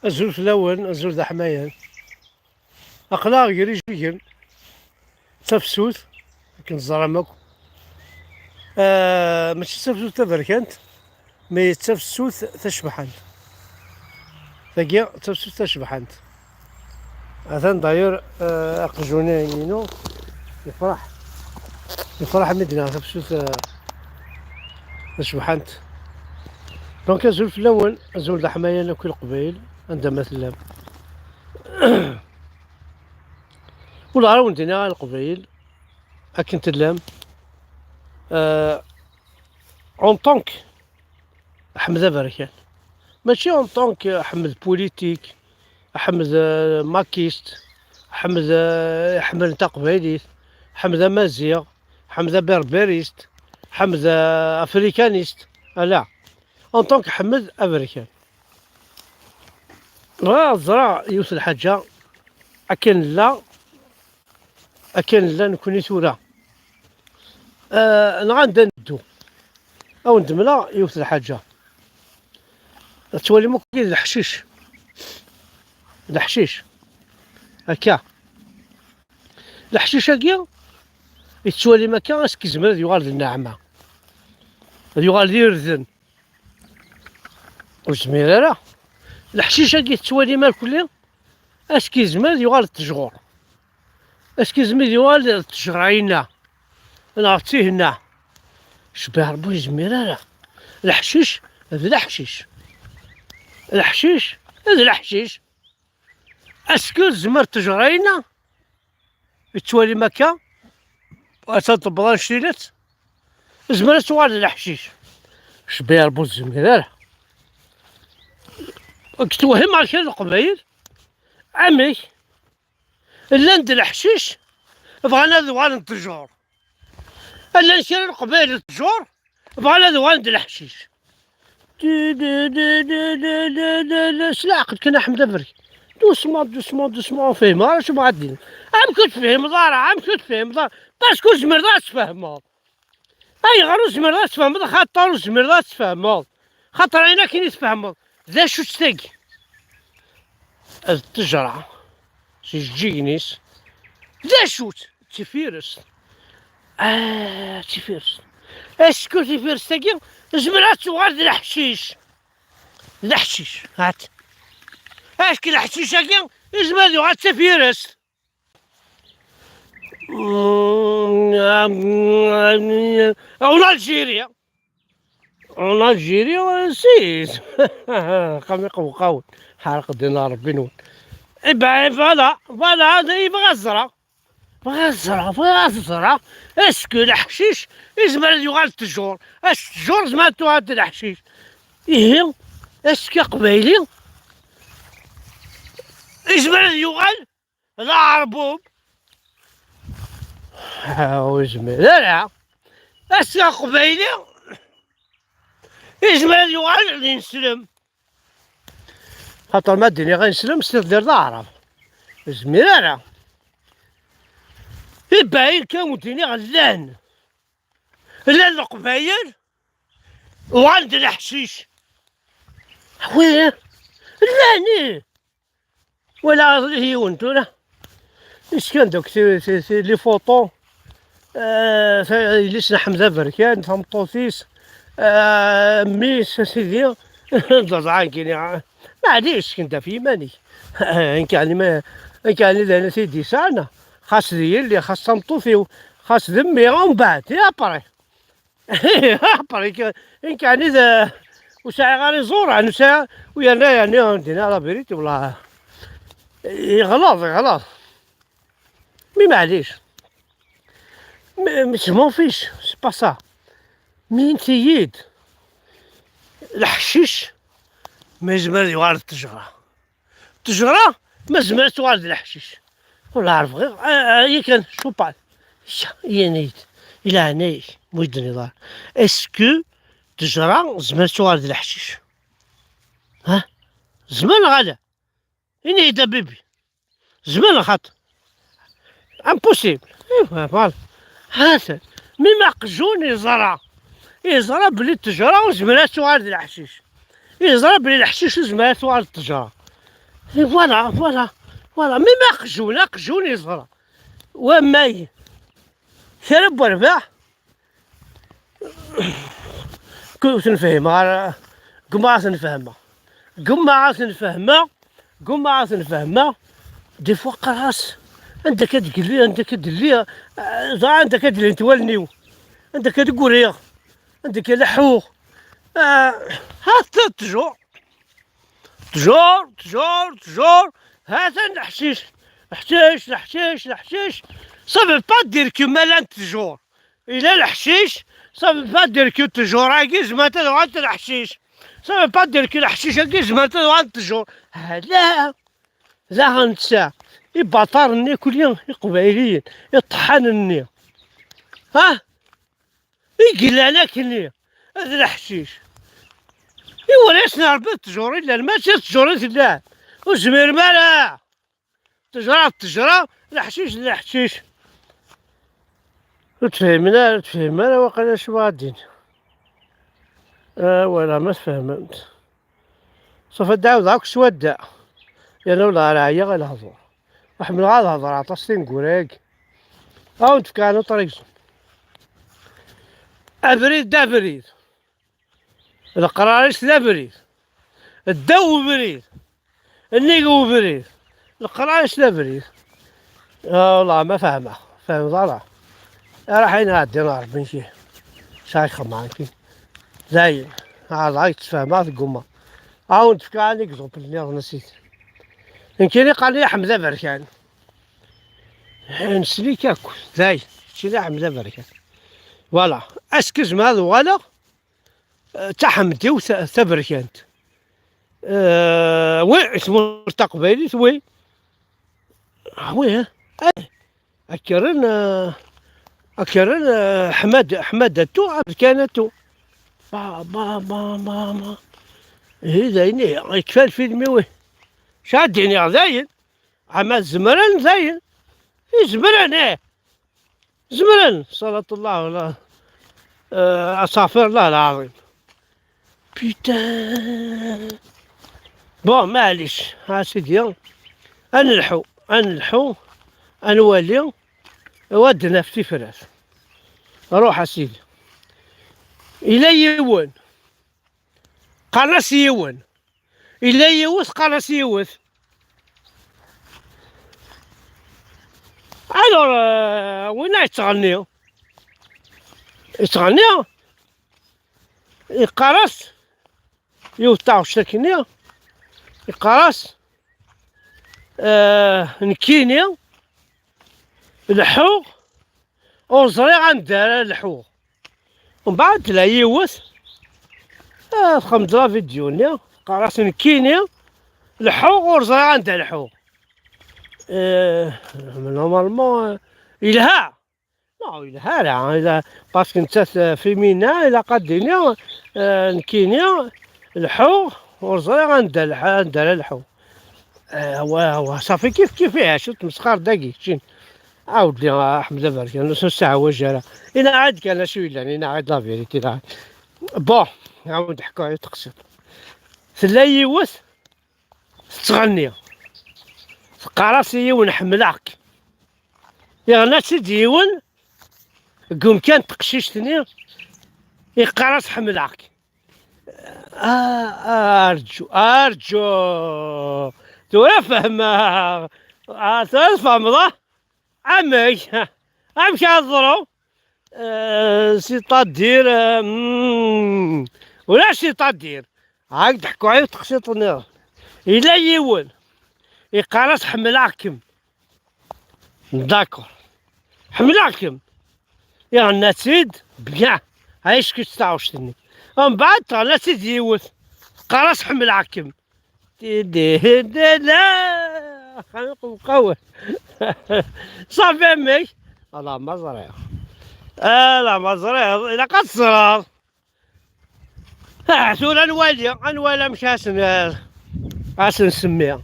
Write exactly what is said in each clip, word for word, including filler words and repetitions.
Azul fell-awen, azul d aḥmayan. Aql-aɣ gar ijigen, d tafsut, akken teẓram akk. Ah, mačči d tafsut taberkant, mais d tafsut tacebḥant. Tagi d tafsut tacebḥant. Atan d'ailleurs, ah, aqjun-inu yefreḥ, yefreḥ mi d-nniɣ tafsut, ah, tacebḥant. Donc azul fell-awen, azul d aḥmayan akk i Leqbayel, anda ma tellam. Ula ara wen-d-iniɣ a Leqbayel, akken tellam, euh, en tant que Ḥmed Aberkan, mačči en tant que Ḥmed politique, Ḥmed, euh, makist, Ḥmed, euh, iḥemmlen taqbaylit, Ḥmed amaziɣ, Ḥmed aberberist, Ḥmed, euh, afrikanist, ala, en tant que Ḥmed Aberkan. Bɣiɣ ad ẓreɣ yiwet n lḥaǧa, akken nella, akken nella nekni tura. Ah, neɣ anda neddu? Ad wen-d-mleɣ yiwet n lḥaǧa. Tettwalim akk d leḥcic. Leḥcic. Akka. Leḥcic-agi i tettwalim akka, ass-k izmer ad yuɣal d nneɛma. Ad yuɣal d irden. Ur zmir ara. Leḥcic-agi tettwalim irkelli, ass-k izmer ad yuɣal d ttejɣur. Ass-k izmer ad yuɣal d ttejra-inna. Neɣ d tihenna. Cbiḥ Rebbi ur yezmir ara. Leḥcic d leḥcic. Leḥcic d leḥcic. Ass-k ur tezmer ttejra-inna. Yettwalim akka, atan tewweḍ annect-ilat, tezmer ad tuɣal d leḥcic. Cbiḥ Rebbi ur tezmir ara. Deg twehhem ɣer kra n Leqbayel, amek? Llan d leḥcic, bɣan ad uɣalen d ttjur. Llan kra n Leqbayel d ttjur, bɣan ad uɣalen d leḥcic. Di, di, di, di, di, di, di, di, s leɛqel kan, a Ḥmed Aberkan. Doucement, doucement, doucement, ur fhimeɣ ara acu bɣa ad d-iniɣ. Amek ur tefhimeḍ ara? Amek ur tefhimeḍ ara? Parce que ur tezmireḍ ara ad tfehmeḍ. Ayɣer ur tezmireḍ ara ad tfehmeḍ? Axaṭer ur tezmireḍ ara ad tfehmeḍ. Xaṭer ayen akken i tfehmeḍ, d acu-tt tagi? D ttejra, s ijeǧǧigen-is. D acu-tt? D tifirest. Ah, d tifirest. Est-ce que tifirest-agi tezmer ad tuɣal d leḥcic? D leḥcic, hat. Est-ce que leḥcic-agi yezmer ad yuɣal d tafirest? En Algérie. En Algérie, si. Qam iqewqawen. Ḥerq din Ṛebbi-nwen. Eh ben, voilà, voilà, yebɣa ad ẓreɣ. Bɣiɣ ad ẓreɣ, bɣiɣ ad ẓreɣ, est-ce que leḥcic izmer ad yuɣal d ttjur? Est-ce que ttjur tezmer ad tuɣal d leḥcic? Ihi, est-ce que aqbayli izmer ad yuɣal d aɛerbub? Ah, ur yezmir ara. Est-ce que aqbayli izmer ad yuɣal d ineslem? Xaṭer ma d-iniɣ ineslem, s tiddir d aɛrab. Ur yezmir ara. Ibayen kan ur d-iniɣ llan. Llan Leqbayel, uɣalen d leḥcic. Wi, llan, ih. Wala yiwen tura. Iskan deg ti-, ti-, ti-, les photos. Ah, ta-, yelli-s n Ḥmed Aberkan, tameṭṭut-is, ah, mmi-s, a sidi, d ẓẓɛan kini. Maɛlic, sken-d ɣef yiman-ik. Nekk ɛni ma, nekk ɛni d ayen i t-id-yesɛan. Xas d yelli, xas d tameṭṭut-iw, xas d mmi, umbeɛd, i après. Après, nekk ɛni d, ur sɛiɣ ara iẓuran, ur sɛiɣ, u yerna yeɛni, dina la vérité, wala. Yeɣleḍ, yeɣleḍ. Mais maɛlic. Mais, mais je m'en fiche, c'est pas ça. Mais inti-yi-d, leḥcic, ma yezmer ad yuɣal d ttejra. Ttejra, ma tezmer ad tuɣal d leḥcic. Wala ɛerf, bɣiɣ, ah, ah, yakan, cupal. Yenna-yi-d, i leɛnaya-k, ma ur yi-d-tenniḍ ara. Est-ce que ttejra tezmer ad tuɣal d leḥcic? Ha? Tezmer neɣ ala? Ini-yi-d a bibi. Tezmer neɣ xaṭi? Impossible. Eh, voilà. Hatan. Même aqjun yeẓra. Yeẓra belli ttejra ur tezmer ad tuɣal d leḥcic. Yeẓra belli leḥcic ur tezmer ad tuɣal d ttejra. Voilà, voilà, voilà. Même aqjun, aqjun yeẓra. Wamay, kra n werbaɛ. Ur ten-fehmeɣ ara. Gummaɣ ad ten-fehmeɣ. Gummaɣ ad ten-fehmeɣ. Gummaɣ ad ten-fehmeɣ. Des fois qqareɣ-as, anda akka d-gelli, anda akka d-lliɣ, ah, ẓer anda akka d-llint wallen-iw, anda akka d-ggriɣ, anda akka leḥḥuɣ. Ah, ha-t-, toujours. Toujours, toujours, toujours. Ha-t-an leḥcic. Leḥcic, leḥcic, leḥcic. Ça veut pas dire que malade toujours. Il est leḥcic, ça veut pas dire que toujours-agi zemrent ad uɣalent d leḥcic. Ça veut pas dire que leḥcic-agi zemrent ad uɣalent toujours. Ala. Daɣen netta, ibaṭaren-nni kulli iqbayliyen, iṭeḥḥanen-nni. Ha? I yellan akkenni, d leḥcic. Iwala-yasen Ṛebbi d ttjur i llan, mačči d ttjur i tellan. Ur tezmirem ara. Ttejra d ttejra, leḥcic d leḥcic. Ur tefhimen ara, ur tefhim ara waqila acu ara d-inin. Ah, wala ma tfehmemt. Ṣafi ad d-ɛawdeɣ akk s wadda. Yerna ula ɣer ɛyiɣ i lehdur. Ur ḥemmleɣ ad hedreɣ aṭas tineggura-agi. Ad awen-d-fkeɣ another exemple. Abrid d abrid. Leqrar-is d abrid. Ddaw ubrid. Nnig ubrid. Leqrar-is d abrid. Ah, والله ma fehmeɣ. Fehmeḍ ara. Ara ḥin ɛeddi ɣer Rebbi nki. Sɛiɣ xemɛen ki. Dayen. Ɛerḍeɣ ad k-ttfehmeɣ teggumma. Ad awen-d-fkeɣ anegzempel nniḍen a sidi. Nekkini qqaren-iyi Ḥmed Aberkan. Nesli-k akk. Dayen. Keččini Ḥmed Aberkan. Voilà. Ass-a zemreɣ ad uɣaleɣ, eh, d taḥemdiwt ta-, taberkant. Eh, wi, i tmurt taqbaylit, wi. Ah, wi, eh. Eh. Akkeren, eh, akkeren, eh, Ḥmed, Ḥmed Atu, Aberkan Atu. Ba, ba, ba, ba, ba. Ihi, d ayen, eh, yekfa lfilm-iw, ih. Acu ad d-iniɣ, dayen. Ama zemren, dayen. I zemren, eh. Zemren. Ṣalat Allah, wala, eh, astaɣfir Allah lɛaḍim. Putain. Bon, maɛlic, a sidi. Ad nelḥu, ad nelḥu, ad nwali, ad d-naf tifrat. Ruḥ, a sidi. Ila yiwen. Qqaren-as yiwen. Ila yiwet, qqaren-as yiwet. Alors, euh, winna yettɣenni. Yettɣenni. Yeqqar-as, yiwet taɣect akkenni, yeqqar-as, eh, nekkini leḥḥuɣ, ur ẓriɣ anda ara leḥḥuɣ. Mbeɛd tella yiwet, eh, txemmed la vidéo-nni, teqqar-as nekkini leḥḥuɣ, ur ẓriɣ anda leḥḥuɣ. Eh, normalement, eh, yelha. Non, yelha ara, ila, parce que nettat, eh, féminin, ilaq ad d-tini, eh, nekkini, leḥḥuɣ, ur ẓriɣ anda lḥ-, anda ara leḥḥuɣ. Eh, wa, wa, صافي كيف كيف، eh, acu tmesxer dagi, keččini. Ɛawed-li, ah, Ḥmed Aberkan, ur s-ttɛawaj ara. Inaɣ-d kan acu yellan, inaɣ-d la vérité, inaɣ-d. Bon, ɛawed ḥku yiwet teqsiṭ. Tella yiwet, tettɣenni. Teqqar-as i yiwen: "Ḥemmleɣ-k." Iɣenna-tt-id yiwen deg umkan n teqcict-nni, yeqqar-as: "Ḥemmleɣ-k." Ah, ah, arǧu, arǧu. Tura fehmeɣ. Ah, tura tfehmeḍ, ah? Amek? Amek ara teḍru? Euh, c'est-à-dire, euh, hmm, ulac c'est-à-dire. Ɛad d-ḥkuɣ yiwet teqsiṭ nniḍen. Yella yiwen, yeqqar-as: "Ḥemmleɣ-kem." D'accord. "Ḥemmleɣ-kem." Iɣenna-tt-id, bien. Ay, acu-tt taɣect-nni. Mbeɛd, tɣenna-tt-id yiwet. Teqqar-as: "Ḥemmleɣ-kem." Tidi, tidi, la. Xaliq mqawel. Ṣafi, amek? Ala ma ẓriɣ. Ala ma ẓriɣ. Ilaq ad teẓreḍ. Ah, tura ad nwali, ad nwali amek ad sen-, ad sen-nsemmi.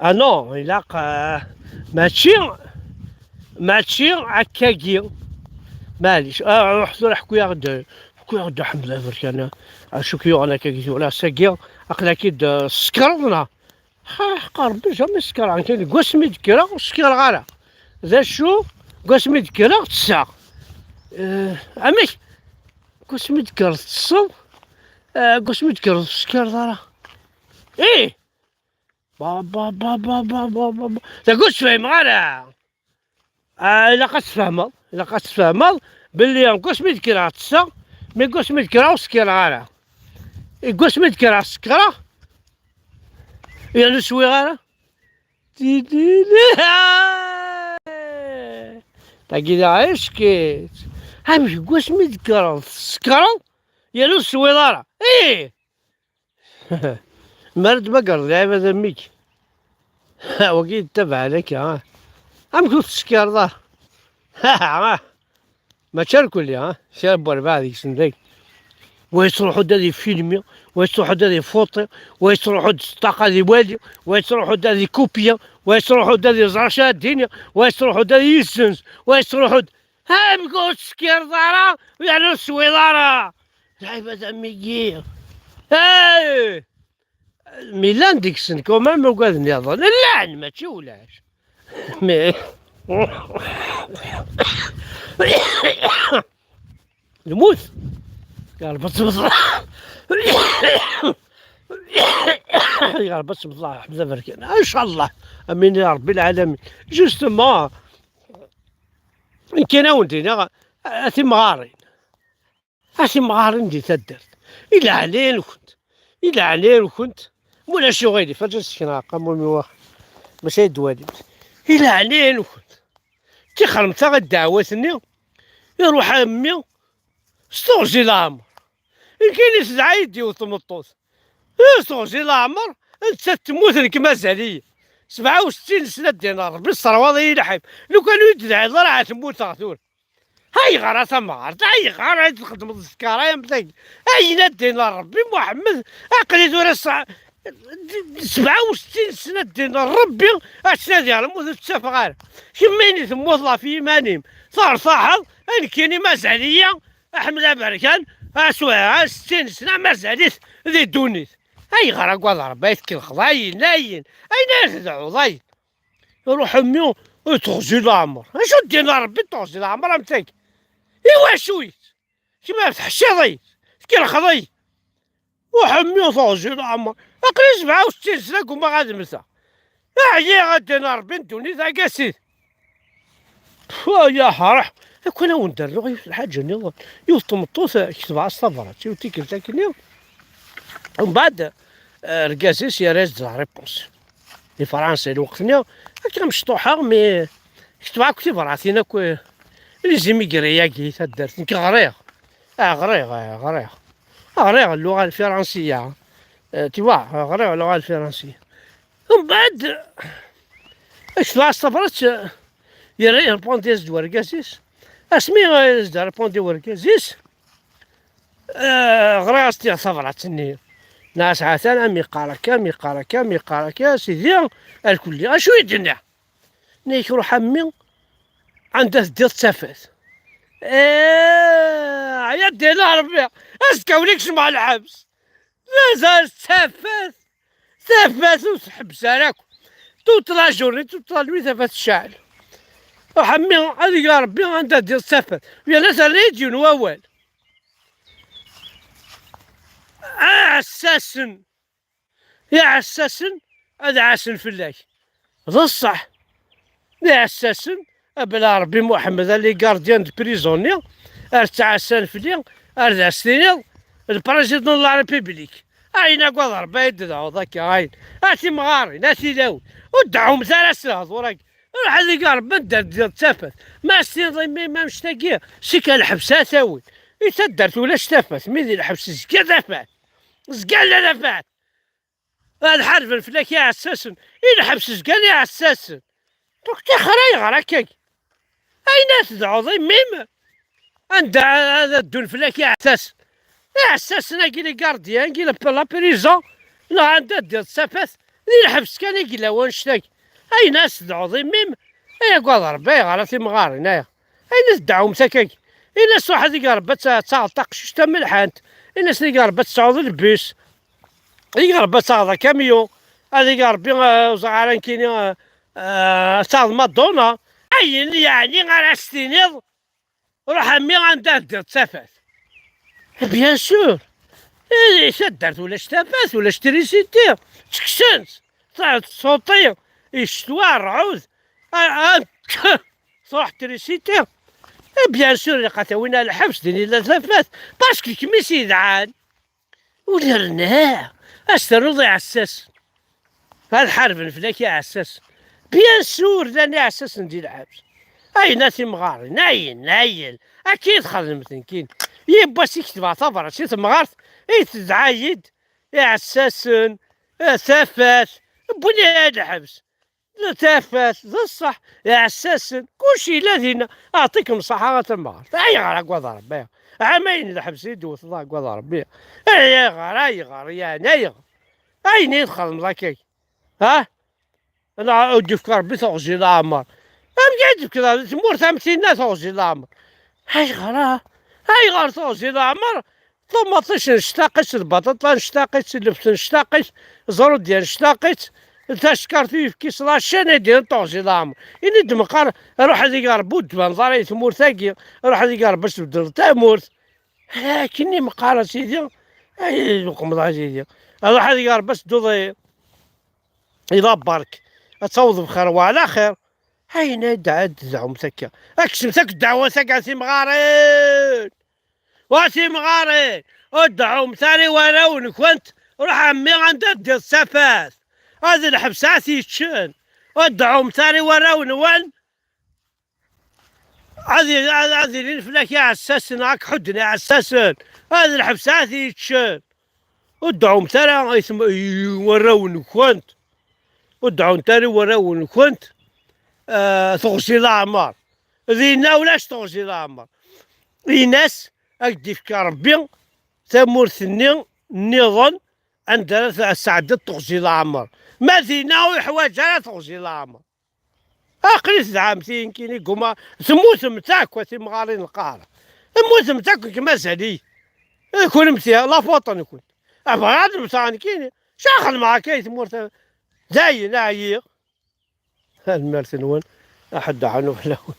Ah non, ilaq, ah, mačči, mačči akkagi. Maɛlic, ah, ruḥ tura ḥku-yaɣ-d, ḥku-yaɣ-d Ḥmed Aberkan. Acu k-yuɣen akkagi tura, ass-agi, aql-ak-id, ah, tsekreḍ neɣ? Ḥaḥ, Rebbi, jamais sekreɣ. Nekk deg wasmi d-kkreɣ, ur sekreɣ ara. D acu? Deg wasmi d-kkreɣ, ttesseɣ. Eh, amek? Deg wasmi d-kkreɣ, tettesseḍ? Eh, deg wasmi d-kkreɣ, ur teskireḍ ara. Ih! Ba, ba, ba. Dagi ur tt-fhimeɣ ara. Ah, ilaq ad tfehmeḍ, ilaq ad tfehmeḍ belli deg wasmi d-kkreɣ ttesseɣ, mi deg wasmi d-kkreɣ ur skireɣ ara. Deg wasmi d-kkreɣ sekreɣ, yernu ur swiɣ ara. Tidili. Tagi d aɛic-kit. Amek deg wasmi d-kkreɣ tsekreḍ, yernu ur teswiḍ ara? Ih! Mi ara d-tmagreḍ lɛibad am wigi. Wagi yettabaɛen akka, ah. Amek ur teskireḍ ara? Ah. Mačči irkelli, ah. Kra n werbaɛ deg-sen dagi. Wa yettruḥu-d ad ifilmi, wa yettruḥu-d ad ifuṭi, wa yettruḥu-d s ṭṭaqa ad iwali, wa yettruḥu-d ad ikupya, wa yettruḥu-d ad iẓer acu ara d-iniɣ, wa yettruḥu-d ad yessenz, wa yettruḥu-d. Amek ur teskireḍ ara, yernu ur teswiḍ ara? Lɛibad am wigi. Hey! Mi llan deg-sen quand même ugaden nniḍen. Llan, mačči ulac. Mais lmut. Ya Rebbi ad tebḍeɛ. Ya Rebbi ad tebḍeɛ, Ḥmed Aberkan. Inchallah. Amin ya Rebbi lɛalamin. Justement, kan ad wen-d-iniɣ, a timɣarin. A timɣarin di taddart, i leɛnaya-nkent, i leɛnaya-nkent, ma ulac uɣilif, ad sekneɣ aqamum i wa, maca ad d-twalimt. I leɛnaya-nkent, tixrem taɣ ddeɛwat-nni, iruḥ a mmi s teɣzi leɛmer. Nekkini tedɛa-yi-d yiwet tmeṭṭut, s teɣzi leɛmer, nettat temmut, nekk mazal-iyi. Sebɛa u settin sna ddin Rebbi, tesserwaḍ-iyi lḥif. Lukan ur yi-d-tedɛiḍ ara, ad mmuteɣ tura. Ayɣer a tamɣart? Ayɣer ay txeddmeḍ zkara am tagi? Ayen a ddin n Rebbi Muḥemmed, aql-i tura s-, sebɛa u settin sna ddin n Rebbi, ad tnadi ɣer lmut ur tt-ttafeɣ ara. Kemm ayen i temmuteḍ ɣef yiman-im, tertaḥeḍ, a nekkini mazal-iyi, Aḥmed Aberkan, aswa, a settin sna mazal-it di ddunit. Ayɣer agad Rebbi ay tkellxeḍ? Ayen, ayen, ayen ay tdɛuḍ, ayen. Iruḥ mmi, ur teɣzi leɛmer. Acu ddin n Rebbi teɣzi leɛmer am tagi? Iwacu-yi? Kemm teḥciḍ-iyi, tkellxeḍ-iyi. Ruḥ mmi, ur teɣzi leɛmer. Aql-i sebɛa u settin sna gummaɣ ad mmteɣ. Ɛyiɣ a ddin n Rebbi n ddunit, agi a sidi. Pfu, ya ḥareḥ. Akk ad awen-d-rnuɣ yiwet lḥaǧa nniḍen. Yiwet tmeṭṭut, eh, ketbeɣ-as tabrat, yiwet tikkelt akkenni. Mbeɛd, eh, argaz-is yerra-yas-d la réponse. Di Fransa, lweqt-nni, akka mecṭuḥeɣ, mi ketbeɣ akk tibratin akk, eh, les immigrés-agi, taddart. Nekk ɣriɣ. Ah, ɣriɣ, ah, ɣriɣ. Ah, ɣriɣ lluɣa lfiransiya. Eh, tu vois, ah, ɣriɣ lluɣa lfiransiya. Mbeɛd, ketbeɣ-as tabrat, eh, yerra irrepondi-as-d wergaz-is. Asmi, eh, as-d-irrepondi wergaz-is, Eh, ɣriɣ-as-d tabrat-nni. Nniɣ-as ha-t-an, am yeqqar akka, am yeqqar akka, am yeqqar akka, a sidi, a lkulli. Acu i d-tenna? Nniɣ-ak ruḥ a mmi, anda teddiḍ d tafat. Eh, ya ddin a Rebbi, azekka ula kecmeɣ lḥebs. D azal d tafat. Tafat ur tḥebbes ara akk. Toute la journée, toute la nuit, tafat tecɛel. Ruḥ a mmi, ad ig Rebbi anda teddiḍ d tafat. Yerna terna-yi-d yiwen wawal. Iɛessasen, iɛessasen ad ɛassen fell-ak. D ṣṣeḥ, d iɛessasen, abla Rebbi Muḥemmed, a les gardiens de prison-nni, ar ttɛassan fell-i, ar d as-tiniḍ, le président de la République. Ayen agad Rebbi ay d-tedɛuḍ akka, ayen. A timɣarin, a tilawin, ur d-ɛumet ara s lehdur-agi. Ruḥ ad ig Rebbi anda d-tafat. Ma as-tiniḍ i mmi-m annect-agi, sik a lḥebs a tawin. I taddart ulac tafat, mi di lḥebs zga tafat. Zga la tafat. Ad ḥarben fell-ak iɛessasen. I lḥebs zgan iɛessasen. Donc tixer ayɣer akkagi? Ayen ad tedɛuḍ i mmi-m? Anda ad ddun fell-ak iɛessasen? Iɛessasen-agi, les gardiens-agi, la, la prison, neɣ anda d-iḍ tafat, di lḥebs kan i yella wannect-agi. Ayen ad tedɛuḍ i mmi-m? Ay agad Rebbi, ayɣer a timɣarin, aya? Ayen ad tedɛumt akkagi? Ini-as ruḥ ad ig Rebbi ad ta-, ad taɣeḍ taqcict tamelḥant. Ini-as ad ig Rebbi ad tesɛuḍ lbus. Ig Rebbi ad taɣeḍ akamyun. Ad ig Ṛebbi, eh, ur ẓriɣ ara nekkini, eh, eh, taḍ Madonna. Ayen yeɛni ara s-tiniḍ, ruḥ a mmi anda teddiḍ d tafat. Bien sûr. Eh, taddart ulac tafat, ulac trisiti. Ttekksen-tt. Tsuṭi, ccetwa, ṛṛɛud. Ah, ah, truḥ trisiti. Eh, bien sûr, ilaq ad t-awin ar lḥebs, din illa tafat. Parce que kemm i s-yedɛan. Ur nerna. Ad s-ternuḍ iɛessasen. Ad ḥarben fell-ak iɛessasen. Bien sûr, llan iɛessasen di lḥebs. Ayen a timɣarin, ayen, ayen. Akka i txedmemt nekkini. Yiwwas i ketbeɣ tabrat i temɣart, i tedɛa-yi-d iɛessasen, eh, tafat, wwin-iyi ar lḥebs. D tafat, d ṣṣeḥ, iɛessasen, kullec yella dinna. Aɛṭikem ṣṣeḥḥa a tamɣart. Ayɣer agad Ṛebbi? Ɛamayen d lḥebs i d-tewteḍ agad Ṛebbi. Ayɣer, ayɣer, yeɛni ayɣer? Ayen i txedmeḍ akka? Ha? Neɣ ur d-yefk Ṛebbi teɣzi leɛmer? Amek i d-tefkeḍ tmurt am tinna teɣzi leɛmer? Ayɣer, ah? Ayɣer teɣzi leɛmer? Ṭumaṭic nectaq-itt, lbaṭaṭa nectaq-itt, lleft nectaq-itt, ẓrudya nectaq-itt, tacekkart uyefki s lacan i d-inan teɣzi leɛmer. Ini-d meqqar, ruḥ ad ig Ṛebbi ur d-tbaneḍ ara i tmurt-agi, ruḥ ad ig Ṛebbi ad s-tbeddleḍ tamurt. Akken i meqqar a sidi, ay uqmeḍ a sidi, ruḥ ad ig Ṛebbi ad s-tedduḍ i, i la barque, ad tawḍeḍ bxir wa ɛla xir. Ayen ad d-, ad d-tedɛumt akka, ad kksemt akk ddeɛwat-agi a timɣarin. Wa timɣarin, ur deɛɛumt ara i warraw-nkent, ruḥ a mmi anda teddiḍ d tafat. Ad lḥebs ad t-yeččen. Ur deɛɛumt ara i warraw-nwen, ad, ad, ad ilin fell-ak iɛessasen, ad k-ḥudden iɛessasen. Ad lḥebs ad t-yeččen. Ur deɛɛumt ara i tm-, i warraw-nkent. Ur deɛɛumt ara i warraw-nkent, ah, teɣzi leɛmer. Dinna ulac teɣzi leɛmer. Ini-as, ad k-d-ifk Ṛebbi tamurt-nni nniḍen anda ara t-, tesɛeddiḍ teɣzi leɛmer. Ma dinna ur yeḥwaǧ ara teɣzi leɛmer. Aql-i tedɛamt-iyi nekkini, guma, temmutemt akk a timɣarin lqahra. Temmutemt akk, nekk mazal-iyi. Eh, kunemti, la faute-nkent. Bɣiɣ ad mmteɣ nekkini. Ca xedmeɣ akka i tmurt? Dayen, ɛyiɣ. Tanemmirt-nwen. Aḥeddu ḥanu fell-awen.